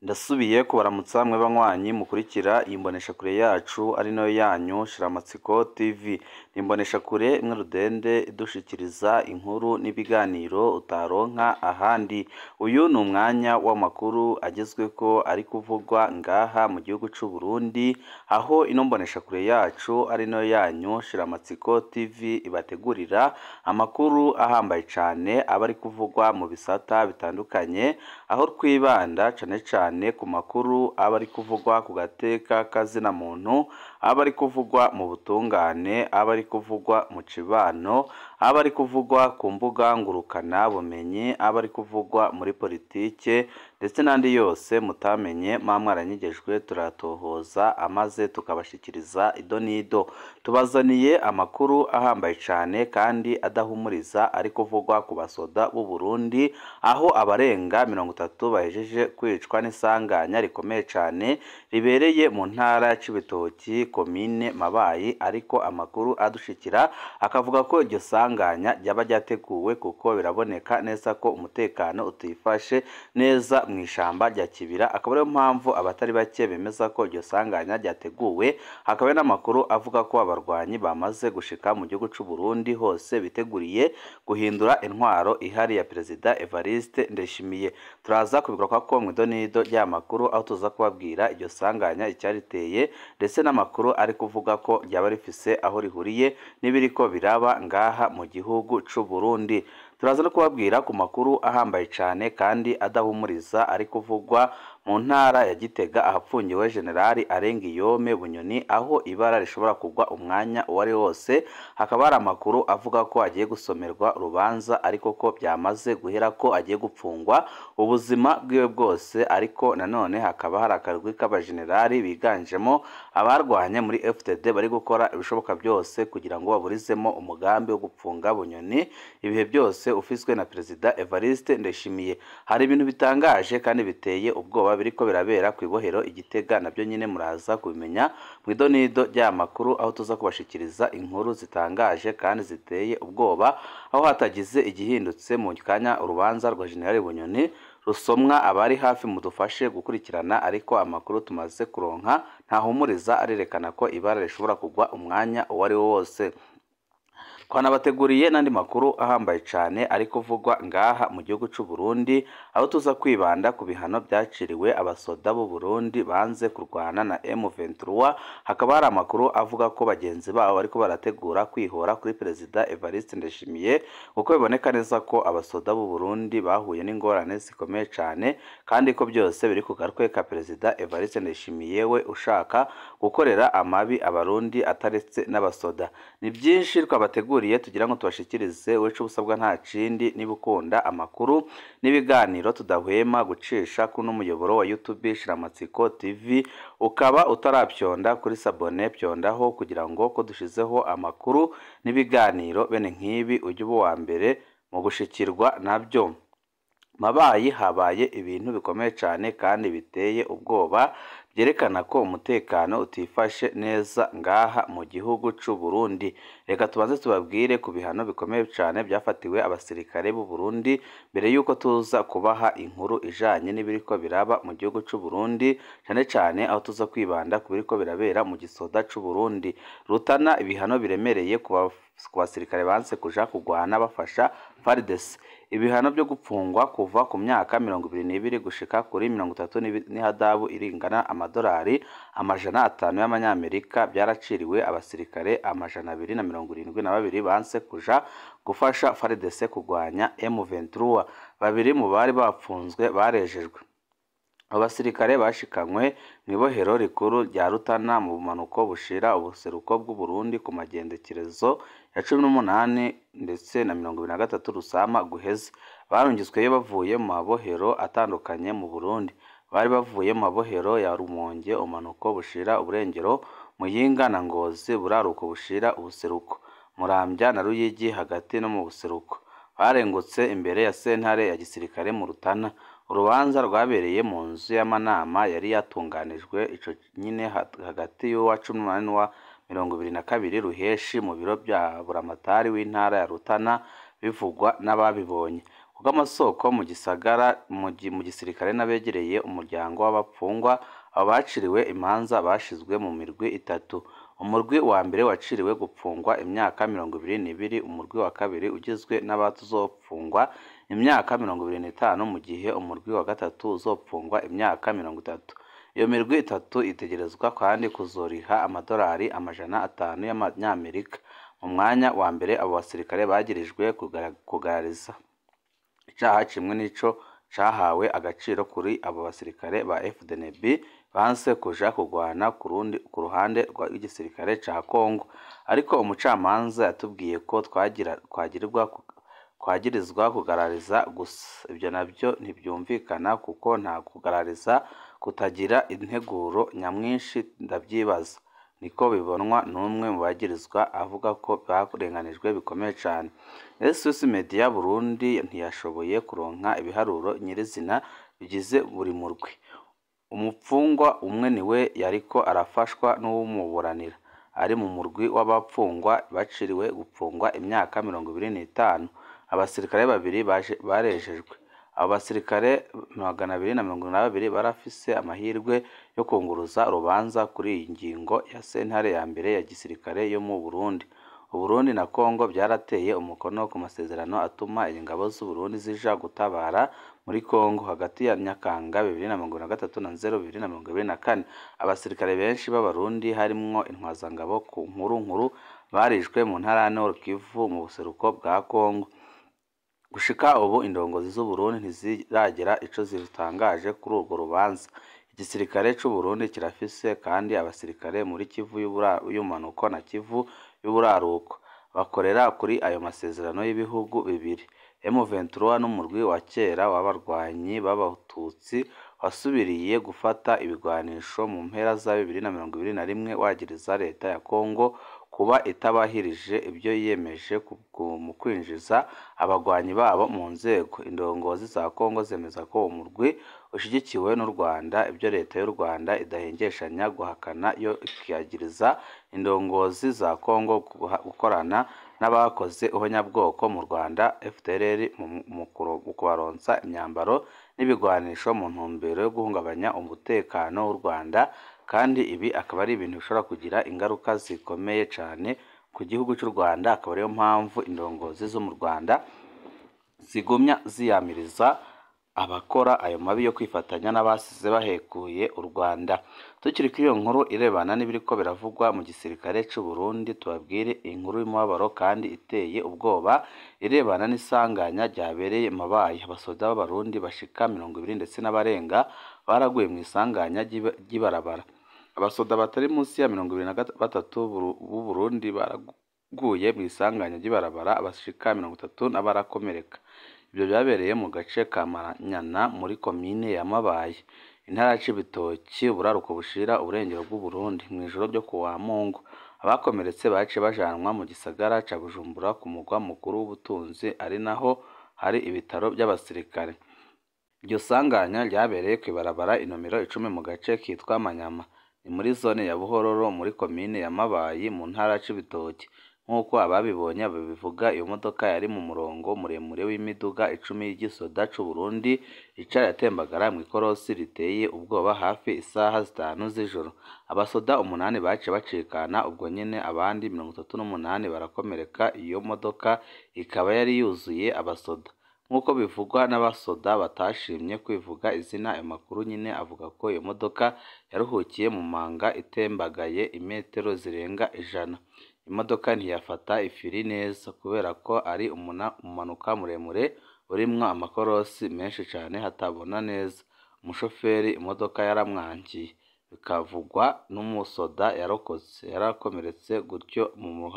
Ndasubiye kubaramutsa mwe banywanyi mukurikira iyi mboneshakure yacu ari nayo yanyu Shiramatsiko TV. Ni imboneshakure imwe rudende idushikiriza inkuru n'ibiganiro utaronka ahandi. Uyu ni umwanya w'amakuru agezweko ari kuvugwa ngaha mu gihugu c'u Burundi, aho ino mboneshakure yacu ari nayo yanyu Shiramatsiko TV ibategurira amakuru ahambaye cane aba ari kuvugwa mu bisata bitandukanye, aho twibanda cane cane ku makuru aba ari kuvugwa ku gateka kazina muntu, aba ari kuvugwa mu butungane, aba ari kuvugwa mu cibano, aba ari kuvugwa ku mbuga ngurukana bumenyi, aba ari kuvugwa muri politike ndetse n'andi yose mutamenye mwa mwaranyigejwe turatohoza amaze tukabashikiriza ido n'ido. Tubazaniye amakuru ahambaye cane kandi adahumuriza ari kuvugwa ku basoda b'u Burundi, aho abarenga 30 bahejeje kwicwa n'isanganya rikomeye cane ribereye mu ntara ya Cibitoki komine Mabayi, ariko amakuru adushikira akavuga ko iryo sanganya ryaba ryateguwe kuko biraboneka neza ko umutekano utifashe neza mu ishamba rya Kibira, akaba ariyo mpamvu abatari bake bemeza ko iryo sanganya ryateguwe. Hakaba n'amakuru avuga ko abarwanyi bamaze gushika mu gihugu c'u Burundi hose biteguriye guhindura intwaro ihari ya Perezida Evariste Ndayishimiye. Turaza kubigaruka ko mu idonido ry'amakuru aho tuza kubabwira iryo sanganya icyariteye ndetse n'amakuru ari kuvuga ko ryaba rifise aho rihuriye n'ibiriko biraba ngaha mu gihugu c'u Burundi. Turaza no kubabwira ku makuru ahambaye cane kandi adahumuriza ari kuvugwa mu ntara ya Gitega ahapfungiwe Generali Arengiyome Bunyoni, aho ibara rishobora kugwa umwanya uwo ari wose. Hakaba hari amakuru avuga ko agiye gusomerwa urubanza ariko ko byamaze guhera ko agiye gupfungwa ubuzima bwiwe bwose, ariko nanone hakaba hari akarwi k'abajenerali biganjemo abarwanye muri FDD bari gukora ibishoboka byose kugira ngo baburizemo umugambi wo gupfunga Bunyoni ibihe byose ufiswe na Perezida Evariste Ndayishimiye. Hari ibintu bitangaje kandi biteye ubwoba biriko birabera ku ibohero Igitega, nabyo nyine muraza kubimenya mu idonido ry'amakuru aho tuza kubashikiriza inkuru zitangaje kandi ziteye ubwoba, aho hatagize igihindutse mu kanya urubanza rwa General Bunyoni rusomwa. Abari hafi mudufashe gukurikirana, ariko amakuru tumaze kuronka ntahumuriza arerekana ko ibara rishobora kugwa umwanya uwo ari wo wose. Twanabateguriye n'andi makuru ahambaye cane ari kuvugwa ngaha mu gihugu c'u Burundi, aho tuza kwibanda ku bihano byaciriwe abasoda b'u Burundi banze kurwana na M23. Hakaba hari amakuru avuga ko bagenzi babo bariko barategura kwihora kuri Perezida Evariste Ndayishimiye, kuko biboneka neza ko abasoda b'u Burundi bahuye n'ingorane zikomeye cane kandi ko byose biri ku gatwe ka Perezida Evariste Ndayishimiye we ushaka gukorera amabi abarundi ataretse n'abasoda. Ni byinshi twabateguriye tugira ngo tubashikirize, wecu ubusabwa nta kindi niba ukunda amakuru n'ibiganiro tudahwema gucisha kuri n'umuyoboro wa YouTube Shiramatsiko TV, ukaba utarapyonda kuri sabone pyondaho kugira ngo ko dushizeho amakuru n'ibiganiro bene nk'ibi ujye uba uwa mbere mu gushikirwa nabyo. Mabayi habaye ibintu bikomeye cane kandi biteye ubwoba byerekana ko umutekano utifashe neza ngaha mu gihugu c'u Burundi. Reka tubanze tubabwire ku bihano bikomeye cane byafatiwe abasirikare b'u Burundi mbere yuko tuza kubaha inkuru ijanye n'ibiriko biraba mu gihugu c'u Burundi, cane cane aho tuza kwibanda ku biriko birabera mu gisoda c'u Burundi. Rutana ibihano biremereye ku basirikare banse kuja kugwana bafasha FARDC. Ibihano byo gupfungwa kuva ku myaka 22 gushika kuri 30 n'ihadabu iringana amadolari 500 y'amanyamerika byaraciriwe abasirikare 272 banse kuja gufasha FARDC kugwanya M23. Babiri mu bari bapfunzwe barejejwe. Abasirikare bashikanywe mu ibohero rikuru rya Rutana mu bumanuko bushira ubuseruko bw'u Burundi ku magendekerezo ya 18 ndetse na 23 Rusama guheze. Barungitsweyo bavuye mu mabohero atandukanye mu Burundi. Bari bavuye mu mabohero ya Rumonge, umanuko bushira uburengero, Muyinga na Ngozi, buraruko bushira ubuseruko, Muramvya na Ruyigi hagati no mu buseruko. Barengutse imbere ya sentare ya gisirikare mu Rutana. Urubanza rwabereye mu nzu y'amanama yari yatunganijwe ico nyine hagati y'uwa 18 n'uwa 22 Ruheshi mu biro bya buramatari w'intara ya Rutana, bivugwa n'ababibonye. Kubw'amasoko mu gisagara mu gisirikare n'abegereye umuryango w'abapfungwa, abo baciriwe imanza bashizwe mu mirwi itatu. Umurwi wa mbere waciriwe gupfungwa imyaka 22, umurwi wa kabiri ugizwe n'abazopfungwa imyaka 25, mu gihe umurwi wa gatatu uzopfungwa imyaka 30. Iyo mirwi itatu itegerezwa kandi kuzoriha amadolari 500 y'amanyamerika. Mu mwanya wa mbere abo basirikare bagirijwe kugarariza icaha kimwe n'ico cahawe agaciro kuri abo basirikare ba FDNB banse kuja kugwana ku ruhande rw'igisirikare ca Congo. Ariko umucamanza yatubwiye ko twagirizwa kugarariza gusa. Ivyo navyo ntivyumvikana kuko nta kugarariza kutagira integuro nyamwinshi, ndavyibaza. Niko bibonwa n'umwe mu bagirizwa avuga ko barenganijwe bikomeye cane. SOS Media Burundi ntiyashoboye kuronka ibiharuro nyirizina bigize buri murwi. Umupfungwa umwe niwe yariko arafashwa n'uwumuburanira ari mu murwi w'abapfungwa baciriwe gupfungwa imyaka 25. Abasirikare babiri barejejwe. Abo basirikare 222 barafise amahirwe yo kunguruza urubanza kuri iyi ngingo ya sentare ya mbere ya gisirikare yo mu Burundi. Uburundi na Congo vyarateye umukono ku masezerano atuma ingabo z'Uburundi zija gutabara muri Congo hagati ya Nyakanga 2023 na Nzero 2024. Abasirikare benshi b'Abarundi harimwo intwazangabo ku nkuru nkuru barishwe mu ntara ya Nord Kivu mu buseruko bwa Congo. Gushika ubu indongozi z'Uburundi ntiziragira ico zitangaje kuri urwo rubanza. Igisirikare c'Uburundi kirafise kandi abasirikare muri Kivu y'ubumanuko na Kivu y'uburaruko bakorera kuri ayo masezerano y'ibihugu bibiri. M23 n'umurwi wa kera w'abarwanyi b'Abatutsi wasubiriye gufata ibigwanisho mu mpera za 2021, wagiriza leta ya Congo kuba itabahirije ibyo yiyemeje mu kwinjiza abagwanyi babo mu nzego. Indongozi za Congo zemeza ko umurwi ushigikiwe n'u Rwanda, ibyo leta y'u Rwanda idahengeshanya guhakana, yo ikiyagiriza indongozi za Congo gukorana n'abakoze ihonyabwoko mu Rwanda FDLR mu kubaronsa imyambaro n'ibigwanisho mu ntumbero yo guhungabanya umutekano w'u Rwanda. Kandi ibi akaba ari ibintu bishobora kugira ingaruka zikomeye cane ku gihugu cy'u Rwanda. Akaba ariyo mpamvu indongozi zo mu Rwanda zigumya ziyamiriza abakora ayo mabi yo kwifatanya n'abasize bahekuye u Rwanda. Tukiri kuri iyo nkuru irebana n'ibiriko biravugwa mu gisirikare c'u Burundi, tubabwire inkuru y'umubabaro kandi iteye ubwoba irebana n'isanganya ryabereye Mabayi. Abasoda b'Abarundi bashika 20 ndetse n'abarenga baraguye mu isanganya ry'ibarabara. Abasoda batari munsi ya 23 b'u Burundi baraguye mu isanganya ry'ibarabara, abashika 30 n'abarakomereka. Ibyo byabereye mu gace ka Manyana muri komine ya Mabayi, intara ya Cibitoki, uburaruko bushira uburengero bw'u Burundi, mw'ijoro ryo kuwa Mungu. Abakomeretse baciye bajanwa mu gisagara ca Bujumbura ku mugwa mukuru w'ubutunzi, ari naho hari ibitaro by'abasirikare. Iryo sanganya ryabereye kw'ibarabara inomero 10 mu gace kitwa Manyama, ni muri zone ya Buhororo muri komine ya Mabayi mu ntara ya Cibitoki. Nk'uko ababibonye babivuga, iyo modoka yari mu murongo muremure w'imiduga 10 y'igisoda c'u Burundi ica yatembagara mw'ikorosi riteye ubwoba hafi isaha 5 z'ijoro. Abasoda 8 baciye bacikana ubwo nyene, abandi 38 barakomereka. Iyo modoka ikaba yari yuzuye abasoda. Nk'uko bivugwa n'abasoda batashimye kwivuga izina, ayo makuru nyine avuga ko iyo modoka yaruhukiye mu manga itembagaye imetero zirenga 100. Imodoka ntiyafata ifiri neza kubera ko ari umumanuka muremure urimwo amakorosi menshi cane hatabona neza. Umushoferi imodoka yaramwankiye, bikavugwa n'umusoda yarokotse, yarakomeretse gutyo mu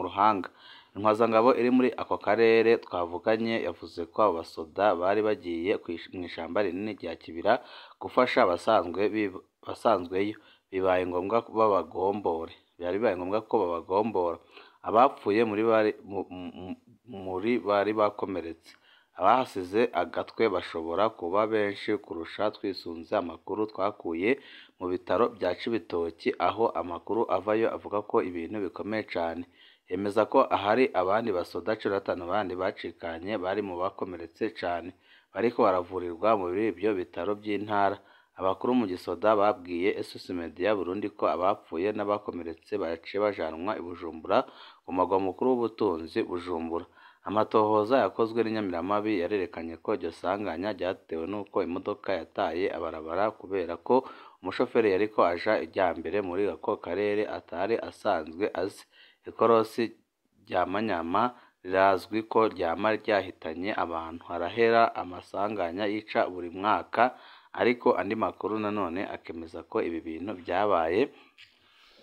ruhanga. Intwazangabo iri muri ako karere twavuganye yavuze ko abo basoda bari bagiye mw'ishamba rinini rya Kibira gufasha abasanzweyo, bibaye ngombwa babagombore. Byari bibaye ngombwa ko babagombora. Abapfuye muri bari bakomeretse. Abahasize agatwe bashobora kuba benshi kurusha twisunze amakuru twakuye mu bitaro bya Cibitoki, aho amakuru avayo avuga ko ibintu bikomeye cane. Yemeza ko ahari abandi basoda 15 bandi bacikanye bari mu bakomeretse cane, bariko baravurirwa muri ivyo bitaro vy'intara. Abakuru mu gisoda babwiye SOS Media Burundi ko abapfuye n'abakomeretse baciye bajanwa i Bujumbura, ku mugwa mukuru w'ubutunzi Bujumbura. Amatohoza yakozwe n'inyamiramabi yarerekanye ko iryo sanganya ryatewe n'uko imodoka yataye abarabara kubera ko umushoferi yariko aja ijambere muri ako karere atari asanzwe azi. Ikorosi rya Manyama rirazwi ko ryama ryahitanye abantu, harahera amasanganya yica buri mwaka, ariko andi makuru nanone akemeza ko ibi bintu vyabaye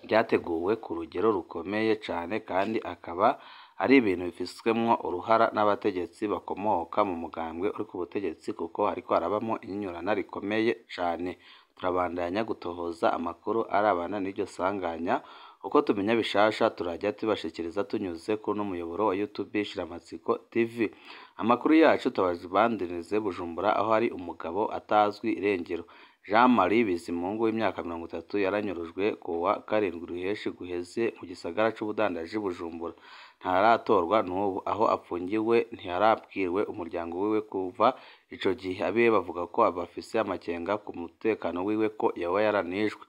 vyateguwe ku rugero rukomeye cane kandi akaba ari ibintu bifiswemwo uruhara n'abategetsi bakomoka mu mugambwe uri ku butegetsi, kuko hariko harabamwo inyinyurana rikomeye cane. Turabandanya gutohoza amakuru arabana n'iryo sanganya, uko tumenya bishasha turajya tubashikiriza tunyuze kuri uno muyoboro wa YouTube Shiramatsiko TV. Amakuru yacu tubandanize Bujumbura, aho hari umugabo atazwi irengero. Jean Marie Bizimungu w'imyaka 30 yaranyurujwe kuwa 7 Ruheshi guheze mu gisagara c'ubudandaji Bujumbura. Ntaratorwa n'ubu, aho apfungiwe ntiharabwirwe umuryango wiwe kuva ico gihe. Abiwe bavuga ko bafise amakenga ku mutekano wiwe ko yoba yaranishwe.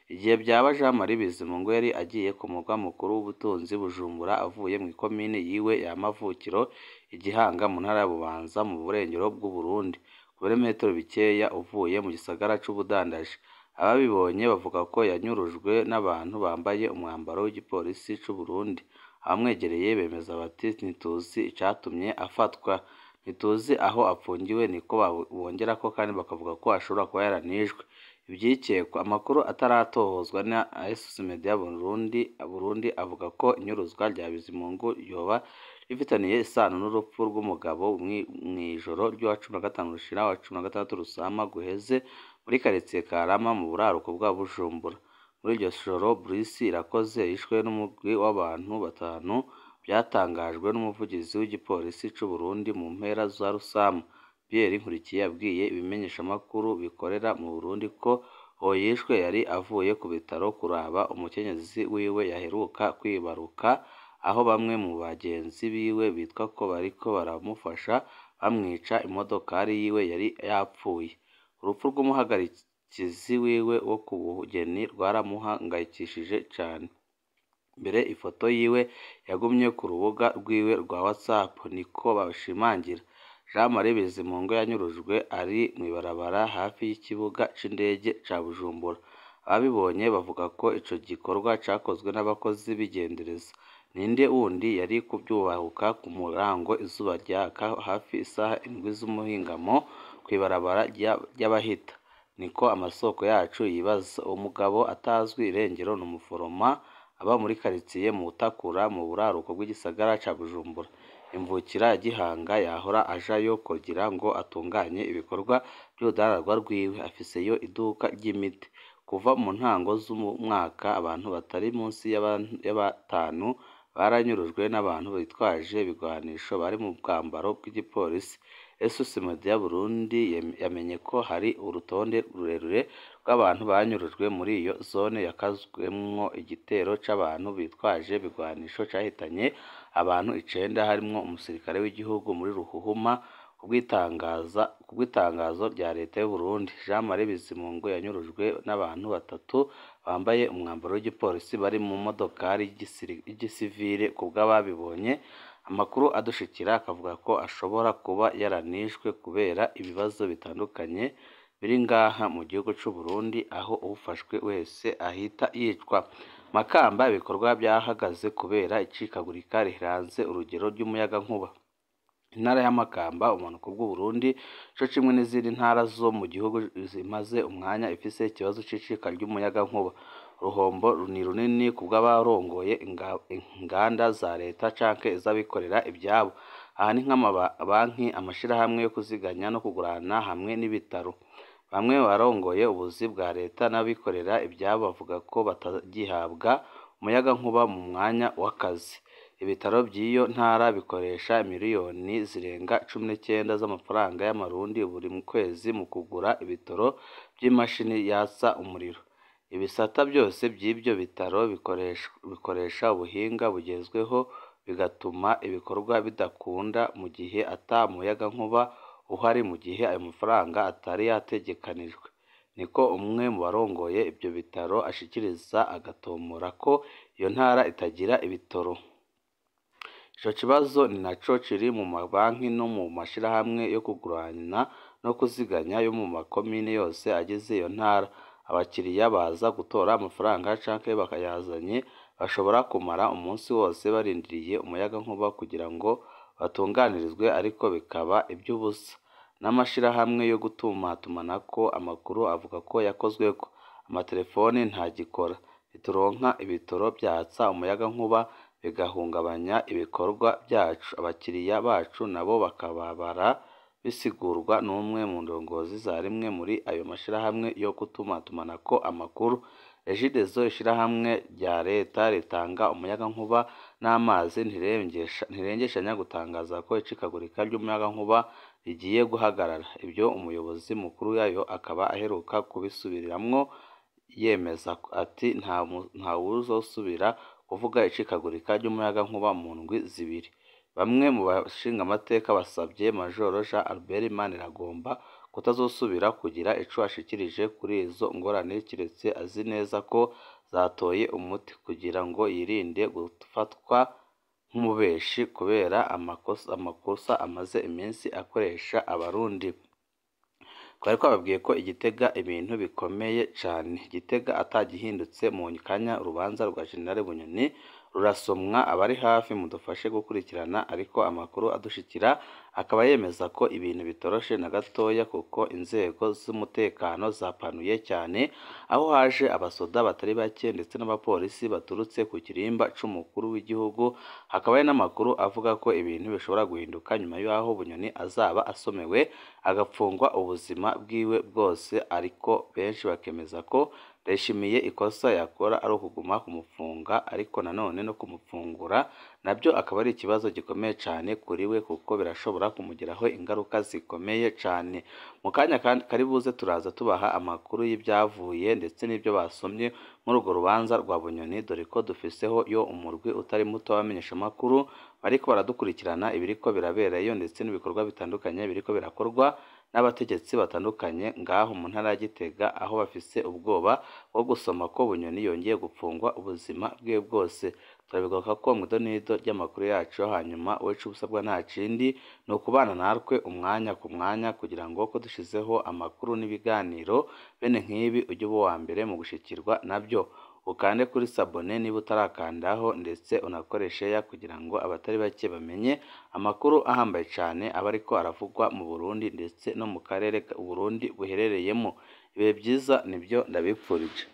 Igihe vyaba Jean Marie Bizimungu yari agiye ku mugwa mukuru w'ubutunzi Bujumbura avuye mw'ikomine yiwe y'amavukiro i Gihanga mu ntara ya Bubanza mu burengero bw'Uburundi, ku birometero bikeya uvuye mu gisagara c'ubudandaji. Ababibonye bavuga ko yanyurujwe n'abantu bambaye umwambaro w'igipolisi c'Uburundi. Abamwegereye bemeza bati ntituzi icatumye afatwa, ntituzi aho apfungiwe, niko bongerako kandi bakavuga ko ashobora kuba yaranishwe. Ivyikekwa amakuru ataratohozwa na SOS Media Burundi avuga ko inyuruzwa rya Bizimungu ryoba rifitaniye isano n'urupfu rw'umugabo mw'ijoro ry'uwa 15 rushira wa 16 Rusama guheze muri karitiye Karama mu buraruko bwa Bujumbura. Muri iryo joro Bruce Irakoze yishwe n'umugwi w'abantu batanu, vyatangajwe n'umuvugizi w'igipolisi c'Uburundi mu mpera za Rusama. Pierre Nkurikiye yabwiye ibimenyeshamakuru bikorera mu Burundi ko uwo yishwe yari avuye ku bitaro kuraba umukenyezi wiwe yaheruka kwibaruka, aho bamwe mu bagenzi biwe bitwa ko bariko baramufasha bamwica imodokari yiwe yari yapfuye. Urupfu rw'umuhagarikizi wiwe wo ku bugeni rwaramuhangayikishije cane. Mbere ifoto yiwe yagumye ku rubuga rwiwe rwa WhatsApp, niko bashimangira. Jean Marie Bizimungu yanyurujwe ari mw'ibarabara hafi y'ikibuga c'indege ca Bujumbura. Ababibonye bavuga ko ico gikorwa cakozwe n'abakozi b'igendereza. Ninde wundi yari kuvyubahuka ku murango izuba ryaka hafi isaha 7 z'umuhingamo kw'ibarabara ry'abahita? Niko amasoko yacu yibaza. Uwo mugabo atazwi irengero ni umuforoma aba muri karitiye Mutakura mu buraruko bw'igisagara ca Bujumbura. Imvukira ya Gihanga yahora ajayo kugira ngo atunganye ibikorwa vy'urudandarwa rwiwe, afiseyo iduka ry'imiti. Kuva mu ntango z'umwaka abantu batari munsi ya batanu baranyurujwe n'abantu bitwaje ibigwanisho bari mu bwambaro bw'igipolisi. SOS Media Burundi yamenye ko hari urutonde rurerure rw'abantu banyurujwe muri iyo zone yakazwemwo igitero c'abantu bitwaje ibigwanisho cahitanye abantu 9 harimwo umusirikare w'igihugu muri Ruhuhuma. Kubw'itangazo rya leta y'Uburundi, Jean Marie Bizimungu yanyurujwe n'abantu batatu bambaye umwambaro w'igipolisi bari mu modokari y'igisivile. Kubw'ababibonye, amakuru adushikira akavuga ko ashobora kuba yaranishwe kubera ibibazo bitandukanye biri ngaha mu gihugu c'Uburundi, aho uwufashwe wese ahita yicwa. Makamba ibikorwa vyahagaze kubera icikagurika rirenze urugero ry'umuyagankuba. Intara ya Makamba ubumanuko bw'Uburundi co kimwe n'izindi ntara zo mu gihugu zimaze umwanya ifise ikibazo c'icika ry'umuyagankuba. Uruhombo ni runini kubw'abarongoye inganda za leta canke iz'abikorera ivyabo. Aha ni nk'amabanki, amashirahamwe yo kuziganya no kugurana hamwe n'ibitaro. Bamwe barongoye ubuzi bwa leta n'abikorera ivyabo bavuga ko batagihabwa umuyagankuba mu mwanya w'akazi. Ibitaro vy'iyo ntara bikoresha miliyoni zirenga 19 z'amafaranga y'amarundi buri kwezi mu kugura ibitoro vy'imashini yatsa umuriro. Ibisata byose by'ibyo bitaro bikoresha ubuhinga bugezweho, bigatuma ibikorwa bidakunda mu gihe ata muyagankuba uhari, mu gihe ayo mafaranga atari yategekanijwe. Niko umwe mu barongoye ibyo bitaro ashikiriza, agatomora ko iyo ntara itagira ibitoro. Ico kibazo ni naco kiri mu mabanki no mu mashirahamwe yo kugurana no kuziganya yo mu makomine yose agize iyo ntara. Abakiriya baza gutora amafaranga canke bakayazanye bashobora kumara umunsi wose barindiriye umuyagankuba kugira ngo batunganirizwe, ariko bikaba ivy'ubusa. N'amashirahamwe yo gutumatumanako amakuru avuga ko yakozweko. Amatelefoni ntagikora. Ntituronka ibitoro vyatsa umuyagankuba, bigahungabanya ibikorwa vyacu. Abakiriya bacu nabo bakababara, bisigurwa n'umwe mu ndongozi za rimwe muri ayo mashirahamwe yo gutumatumanako amakuru. Regideso, ishirahamwe rya leta ritanga umuyagankuba n'amazi, ntirengeshanya gutangaza ko icikagurika ry'umuyagankuba rigiye guhagarara. Ivyo umuyobozi mukuru wayo akaba aheruka kubisubiramwo yemeza ati ntawuzosubira kuvuga icikagurika ry'umuyagankuba mu ndwi zibiri. Bamwe mu bashingamateka basavye Majoro Jean Albert Maniragomba kutazosubira kugira ico ashikirije kuri izo ngorane, kiretse azi neza ko zatoye umuti, kugira ngo yirinde gufatwa nk'umubeshi kubera amakosa amaze iminsi akoresha Abarundi. Twari twababwiye ko i Gitega ibintu bikomeye cane. Gitega atagihindutse mu kanya urubanza rwa General Bunyoni rurasomwa. Abari hafi mudufashe gukurikirana, ariko amakuru adushikira akaba yemeza ko ibintu bitoroshe na gatoya, kuko inzego z'umutekano zapanuye cyane, aho haje abasoda batari bake ndetse n'abapolisi baturutse ku kirimba c'umukuru w'igihugu. Hakaba hari n'amakuru avuga ko ibintu bishobora guhinduka nyuma y'aho Bunyoni azaba asomewe agapfungwa ubuzima bwiwe bwose, ariko benshi bakemeza ko Ndayishimiye ikosa yakora ari ukuguma kumufunga, ariko nanone no kumufungura nabyo akaba ari ikibazo gikomeye cane kuri we, kuko birashobora kumugiraho ingaruka zikomeye cane. Mu kanya kari buze turaza tubaha amakuru y'ibyavuye ndetse n'ibyo basomye muri urwo rubanza rwa Bunyoni, dore ko dufiseho yo umurwi utari muto w'abamenyeshamakuru bariko baradukurikirana ibiriko biraberayo ndetse n'ibikorwa bitandukanye biriko birakorwa n'abategetsi batandukanye ngaho mu ntara ya Gitega, aho bafise ubwoba bwo gusoma ko Bunyoni yongeye gupfungwa ubuzima bwiwe bwose. Turabigaruka ko mw'idonido ry'amakuru yacu, hanyuma wecu ubusabwa nta kindi ni ukubana natwe umwanya ku mwanya, kugira ngo ko dushizeho amakuru n'ibiganiro bene nk'ibi ujye uba uwa mbere mu gushikirwa nabyo. Ukande kuri sabone niba utarakandaho, ndetse unakore share kugira ngo abatari bake bamenye amakuru ahambaye cane aba ariko aravugwa mu Burundi ndetse no mu karere Uburundi buherereyemo. Ibihe byiza nibyo ndabipfurije.